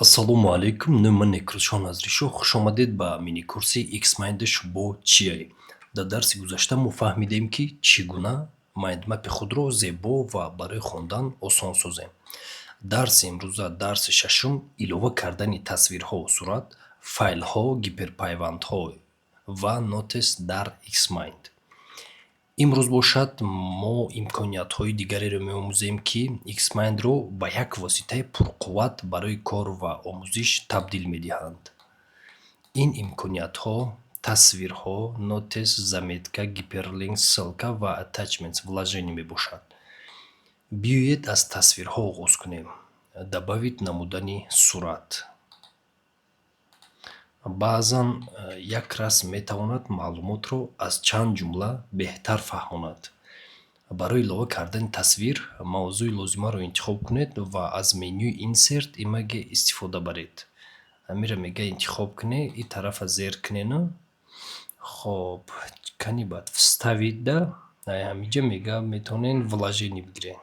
Ассалому алайкум, номи ман Некрӯзшоҳ Назришоҳ. Хушомадед ба мини-курси XMind бо чие. Дар дарси гузашта мо фаҳмидем, ки чӣ гуна mindmap и худро зебо ва барои хондан осон созем. Дарси имрӯза, дарси шашум, илова кардани тасвирҳо, сурат, файлҳо, гиперпайвандҳо ва notes дар XMind. Имрӯз бошад, мо имкониятҳои дигареро меомӯзем, ки XMind-ро ба як воситаи пурқувват барои кор ва омӯзиш табдил медиҳанд. Ин имкониятҳо тасвирҳо, notes, заметка, гиперлинк, ссылка ва attachments, вложение мебошад. Биёед, аз тасвирҳо оғоз кунем. Добавить намудани сурат. Баъзан як расм метавонад маълумотро аз чанд ҷумла беҳтар фаҳмонад. Барои илова кардани тасвир мавзӯи лозимаро интихоб кунед ва аз менюи Insert Image истифода баред. Ҳаминро мега, интихоб кунед, ин тарафа зер кунену, хоб, кани баъд вставить да ҳаминҷа мега, метавонед вложение бигиред.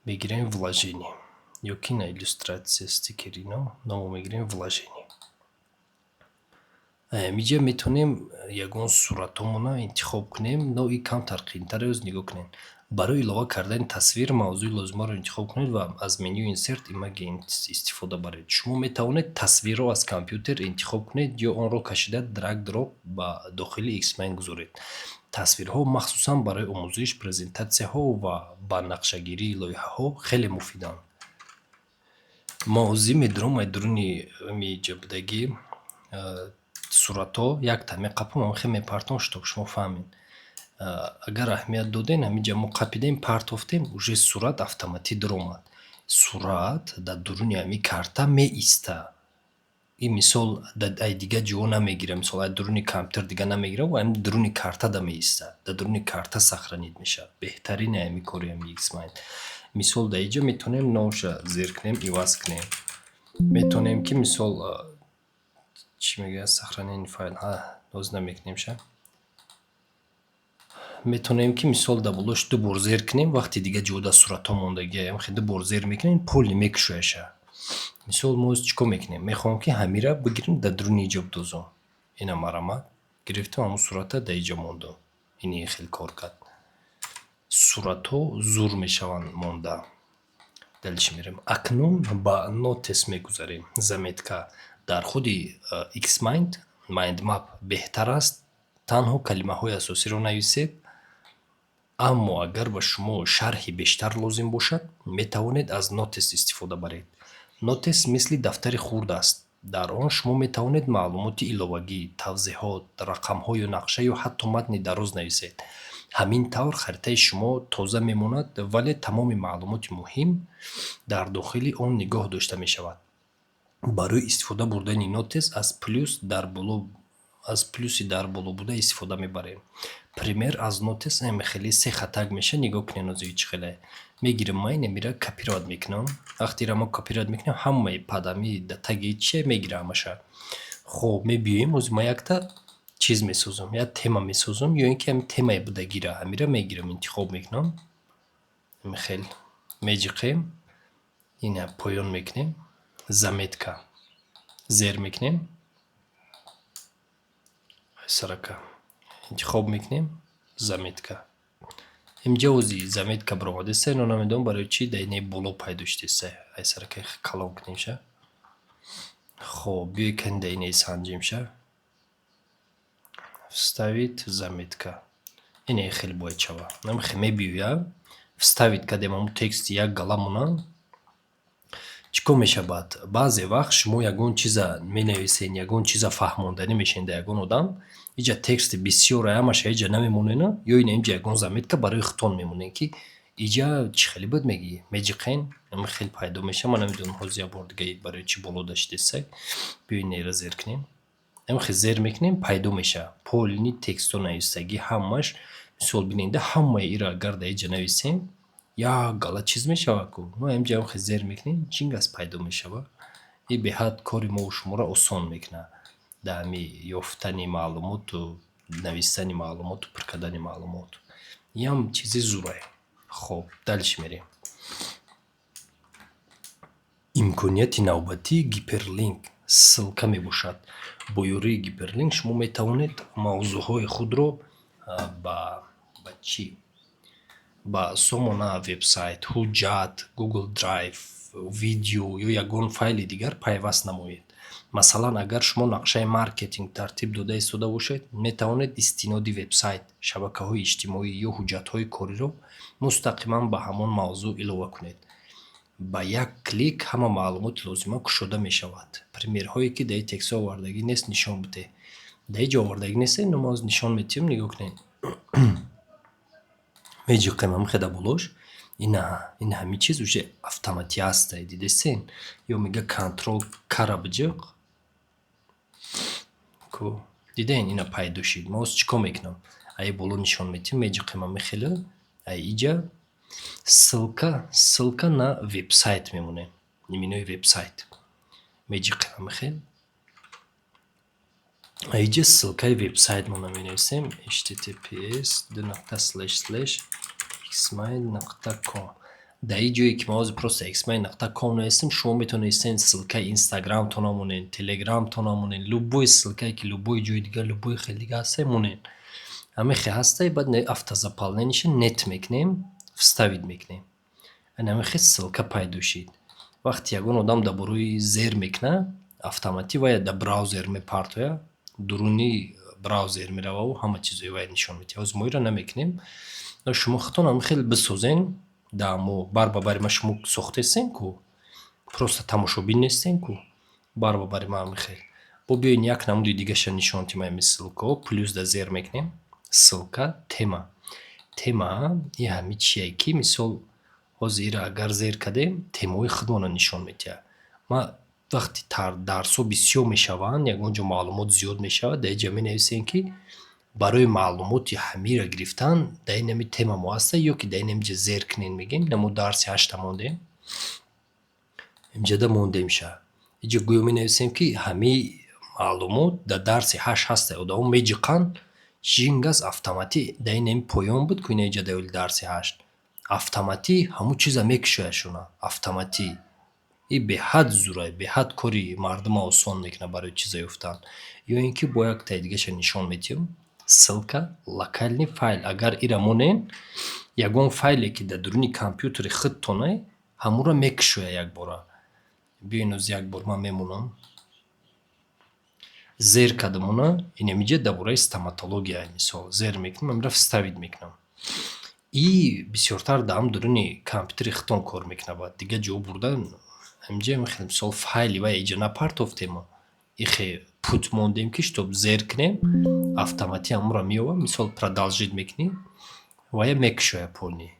Мегирем вложение ё ки на иллюстрация, стикер, ино но мегирем вложение. Ҳаминҷа метавонем ягон суратҳомона интихоб кунем, но ин камтар қиинтар аст. Нигоҳ кунед. Барои илова кардани тасвир мавзӯи лозимаро интихоб кунед ва аз менюи Insert Image истифода баред. Шумо метавонед тасвирро аз компютер интихоб кунед ё онро кашида, drag drop ба дохили XMind гузоред. Тасвирҳо махсусан барои омӯзиш, презентатсияҳо ва банақшагирии лоиҳаҳо хеле муфиданд. Мавзӯи медурам ай дуруни ҳамиҷа будагӣ суратҳо якта меқапам, ҳамихел мепартом, чтоб шумо фаҳмед. Агар аҳамият додем, ҳаминҷа мо қапидем, партофтем, уже сурат автоматӣ дуромад. Сурат дар дуруни ҳамин карта меиста. Ин мисол ай дигар ҷоҳо намегира, мисол, ай дуруни компютер дига намегира ва ҳамин дуруни карта да меиста, дар дуруни карта сохранить мешавад. Беҳтарини ҳамин кори ҳамин XMind. Мисол, дар инҷо метавонем номша зер кунем, иваз кунем. Метавонем ки, мисол, чӣ мегӯяд, сохранение файл ҳоз намекунемша. Метавонем ки, мисол, дар болош ду бор зер кунем, вақте дигар ҷо дар суратҳо мондагиам, ду бор зер мекунем, полный мекушояша. Мисол, мо чӣ кор мекунем? Мехоҳам, ки ҳамира бигирем, дар дуруни иҷо бидозам. Ина, марамат гирифтам, ҳамун сурата дар иҷо мондам. Ини хел кор кард. Суратҳо зур мешаванд монда. Дальше мерем. Акнун ба notes мегузарем. Заметка. Дар худи XMind mindmap беҳтар аст танҳо калимаҳои асосиро нависед, аммо агар ба шумо шарҳи бештар лозим бошад, метавонед аз notes истифода баред. Notes мисли дафтари хурд аст. Дар он шумо метавонед маълумоти иловагӣ, тавзеҳот, рақамҳо ё нақша ё ҳатто матни дароз нависед. Ҳамин тавр харитаи шумо тоза мемонад, вале тамоми маълумоти муҳим дар дохили он нигоҳ дошта мешавад. Барои истифода бурдани notes аз плюси дар боло буда истифода мебарем. Пример аз notes хеле се хатак мешавад. Нигоҳ кунед, нозиги чӣ хеле. Мегирам ман инамира, копировать мекунам. Вақте ира мо копировать мекунем, ҳамаи падами таги чие мегира ҳамаша. Хоб, мебиёем, ҳозир ман якта чиз месозам, як тема месозам ё ин ки ҳамин темаи будагира ҳамира мегирам, интихоб мекунам. Хел меҷиқем, ина поён мекунем, заметка зер мекунем, сарака интихоб мекунем, заметка. Инҷа ози заметка баромадеста, ино намедонам барои чӣ дар инаи боло пайдо шудеста. Ай сарака калон кунемша. Хоб, биёй, кани, дар инаи санҷемша. Вставить заметка. Ине хеле бояд шава. Намихе мебиёя. Вставить кардем ҳамун тексти як галамона. Чӣ кор мешавад? Баъзе вақт шумо ягон чиза менависед, ягон чиза фаҳмонданӣ мешавед дар ягон одам, иҷа тексти бисёре, ҳамаша иҷа намемонена, ё ина инҷа ягон заметка барои худтон мемонед, ки иҷа чӣ хеле буд мегӣ, меҷиқен, ҳамин хел пайдо мешавад. Ман намедонам, ҳозир як бор дига барои чӣ боло даштеста. Биёед, инеро зер кунем. Ҳамин хел зер мекунем, пайдо мешавад. Полный текстҳо нависагӣ ҳамаш. Мисол, бинед, ҳамаи инро агар дар иҷа нависем, як гала чиз мешавад ку. Мо инҷа ҳам хел зер мекунем, ҷингас пайдо мешавад. Ин беҳад кори мову шуморо осон мекунад дар ҳамин ёфтани маълумоту нависани маълумоту пур кардани маълумот. Инам чизи зурае. Хоб, дальше мерем. Имконияти навбатӣ гиперлинк, ссылка мебошад. Бо ёрии гиперлинк шумо метавонед мавзӯъҳои худро ба чӣ, ба сомона, вебсайт, ҳуҷҷат, Google Drive, видео ё ягон файли дигар пайваст намоед. Масалан, агар шумо нақшаи маркетинг тартиб дода истода бошед, метавонед истиноди вебсайт, шабакаҳои иҷтимоӣ ё ҳуҷҷатҳои кориро мустақиман ба ҳамон мавзӯъ илова кунед. Ба як клик ҳама маълумоти лозима кушода мешавад. Примерҳое, ки дар ин текстҳо овардагӣ нест, нишон бидеҳ. Дар ин ҷо овардагӣ нест, ино мо нишон медиҳем. Нигоҳ кунед, меҷиқем ҳамихеда болош, ина ин ҳамин чиз уже автоматӣ ҳастай, дидесен? Ё мега контрол кара биҷиқ ку, дидаен, ина пайдо шид. Мо ҳоз чӣ кор мекунам? Ай боло нишон медиҳем, меҷиқем ҳамихела, ай иҷа ссылка на вебсайт мемонем, именои вебсайт меҷиқем ҳамихел, иҷа ссылкаи вебсайтмонро менависем: https://xmind.com. Дар ин ҷое ки мо ҳозир просто xmind.com нависем, шумо метавонед ссылкаи инстаграмтонро монед, телеграмтонро монед, любой ссылкае ки любой ҷои дигар, любой хел дига ҳастай, монед. Ҳамихе ҳастай, баъд автозаполнениеша нет мекунем, вставить мекунем. Ана ҳамихе ссылка пайдо шид. Вақте ягон одам дар бораи зер мекунад, автоматӣ вая дар браузер мепартояд, дуруни браузер мерававу ҳама чизои вай нишон медиҳад. Ҳозир мо инро намекунем. Шумо худтон ҳамин хел бисозен, дар мо бар ба бари ма шумо сохтесен ку, просто тамошобин нестен ку, бар ба бари ма ҳамин хел. Бо биёен, як намуди дигаша нишон диҳем. Ҳамин ссылкаҳо, плюс да зер мекунем, ссылка, тема. Тема и ҳамин чие, ки мисол ҳозир инро агар зер кардем, темаҳои худмонро нишон медиҳад. Ма вақти дарсҳо бисёр мешаванд, ягон ҷо маълумот зиёд мешавад, дар инҷа менависем, ки барои маълумоти ҳамира гирифтан дар ин ҳами тема мо ҳаста ё ки дар ин ҳамиҷа зер кунен мегӯем. Ина мо дарси ҳашта мондем, инҷада мондемша. Инҷа гӯё менависем, ки ҳамаи маълумот дар дарси ҳашт ҳаста. Одамо меҷиқанд, жингас автоматӣ дар ин ҳами поён буд ку, ина инҷа дар дарси ҳашт автоматӣ ҳамун чиза мекушояшона автоматӣ. И беҳад зӯрай, беҳад кори мардума осон мекунад барои чиза ёфтан. Ё ин ки бо яктаи дигаша нишон медиҳем: ссылка локальный файл. Агар ира монем, ягон файле, ки дар дуруни компютери худтонай, ҳамонро мекушояд якбора. Биёен, оз як бор ман мемонам, зер кардамона, инамиҷа дар бораи стоматология, мисол, зер мекунам, амира вставить мекунам. И бисёртар дар ҳам дуруни компютери худтон кор мекунад, баъд дигар ҷо бурдан ҳаминҷа мехел. Мисол, файли вай иҷа напартофтемо, ихе пут мондем, ки чтоб зер кунем, автоматӣ ҳамонро меёбад. Мисол, продолжить мекунӣ, вая мекушояд полный.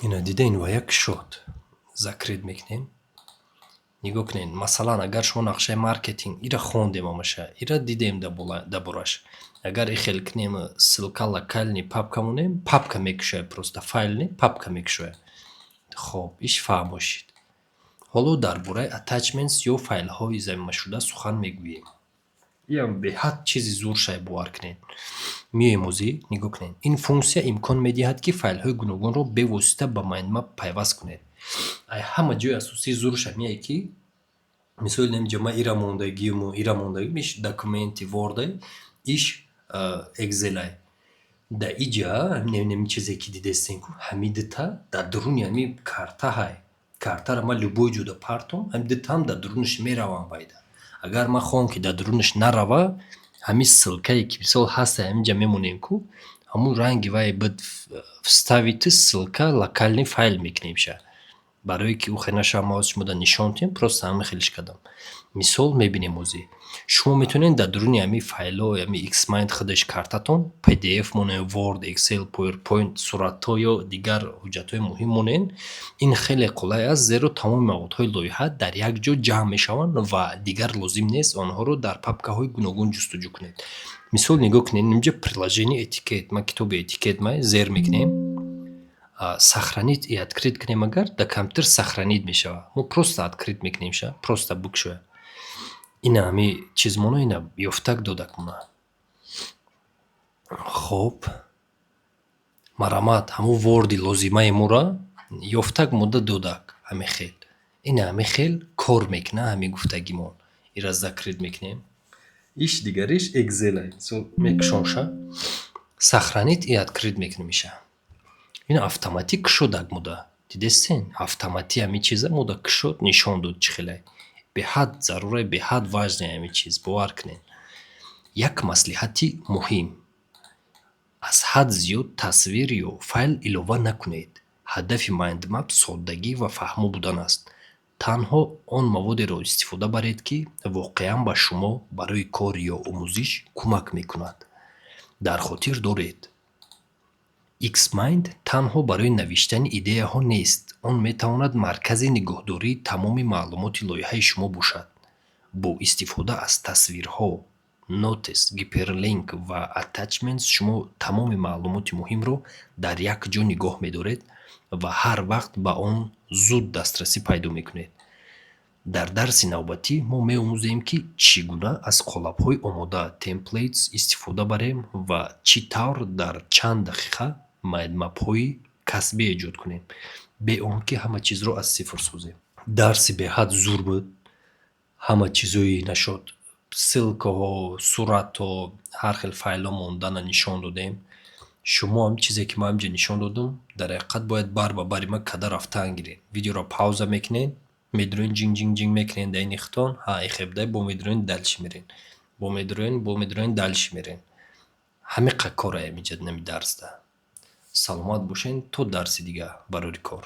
Ина дидаин, вая кушод. Закрыть мекунем. Нигоҳ кунед, масалан, агар шумо нақшаи маркетинг, ира хондем ҳамаша, ира дидем дар бораш. Агар ихел кунем, ссылка локальный папка монем, папка мекушояд, просто файл не, папка мекушояд. Хоб, иш фаҳмо шид. Ҳоло дар бораи attachments ё файлҳои замимашуда сухан мегӯем. Иам беҳад чизи зур шай, бовар кунед. Меоем озӣ, нигоҳ кунед. Ин функсия имкон медиҳад, ки файлҳои гуногунро бевосита ба mindmap пайваст кунед. Ай ҳама ҷои асосии зурш ҳамие, ки мисол инамиҷа ман ира мондагиму ира мондагим, иш документи Word, иш Excelай. Дар иҷа ҳамин чизе, ки дидестен ку, ҳамин дута дар дуруни ҳамин карта ҳай. Картаро ман любой ҷода партом, ҳамин дутаам дар дурунаш мераванд байда. Агар ман хоҳам, ки дар дурунаш нарава, ҳамин ссылкае, ки мисол ҳаста, ҳаминҷа мемонем ку, ҳамун ранги вай буд, вставить ссылка локальный файл мекунемша. Барое ки ӯ хел нашавад, ман ҳозир шумода нишон диҳем, просто ҳамин хелиш кардам. Мисол, мебинем озӣ. Шумо метавонед дар дуруни ҳамин файлҳо, ҳамин xmind худаш картатон PDF монед, Word, Excel, PowerPoint, суратҳо ё дигар ҳуҷҷатҳои муҳим монед. Ин хеле қулай аст, зеро тамоми маводҳои лоиҳа дар як ҷо ҷамъ мешаванд ва дигар лозим нест онҳоро дар папкаҳои гуногун ҷустуҷӯ кунед. Мисол, нигоҳ кунед, инҷа приложение этикет, ман китоби этикет май зер мекунем, сохранить и открыть кунем, агар дар компютер сохранить мешавад. Мо просто открыть мекунемша, просто бикушояд. Ина ҳами чизмона, ина ёфтак додакмона. Хоб, марамат, ҳамун Word лозимаи моро Ёфтак мода додак ҳамин хел. Ина ҳамин хел кор мекунад ҳамин гуфтагимон. Ира закрыть мекунем. Иш дигариш Excel. Мисол, мекушонша. Сохранить и открыть мекунем иша. Ин автоматик кушодак мода. Дидестен? Автоматӣ ҳамин чиза мода кушод, нишон дод, чӣ хелай. Беҳад зарурай, беҳад важный ҳамин чиз, бовар кунед. Як маслиҳати муҳим: аз ҳад зиёд тасвир ё файл илова накунед. Ҳадафи mindmap соддагӣ ва фаҳмо будан аст. Танҳо он маводеро истифода баред, ки воқеан ба шумо барои кор ё омӯзиш кӯмак мекунад. Дар хотир доред: XMind танҳо барои навиштани идеяҳо нест, он метавонад маркази нигоҳдории тамоми маълумоти лоиҳаи шумо бошад. Бо истифода аз тасвирҳо, notes, гиперлинк ва attachments шумо тамоми маълумоти муҳимро дар як ҷо нигоҳ медоред ва ҳар вақт ба он зуд дастрасӣ пайдо мекунед. Дар дарси навбатӣ мо меомӯзем, ки чӣ гуна аз қолабҳои омода templates истифода барем ва чӣ тавр дар чанд дақиқа mindmap-ҳои касбӣ эҷод кунем, бе он ки ҳама чизро аз сифр созем. Дарси беҳад зур буд. Ҳама чизҳои нашод, ссылка ҳо, суратҳо, ҳар хел файлҳо мондана нишон додем. Шумо ҳам чизе, ки ман инҷа нишон додам, дар ҳақиқат бояд бар ба бари ман када рафтан гиред. Видеоро пауза мекунед, медуроед, ҷинг, ҷинг, ҷинг мекунед дар ини хитон, ҳа, ихебдай, бо медуроед, дальше мерен. Бо медуроед, бо медуроед, дальше мерен. Ҳамиқа кораям инҷа нами дарсда. Саломат бошед то дарси дига. Барори кор.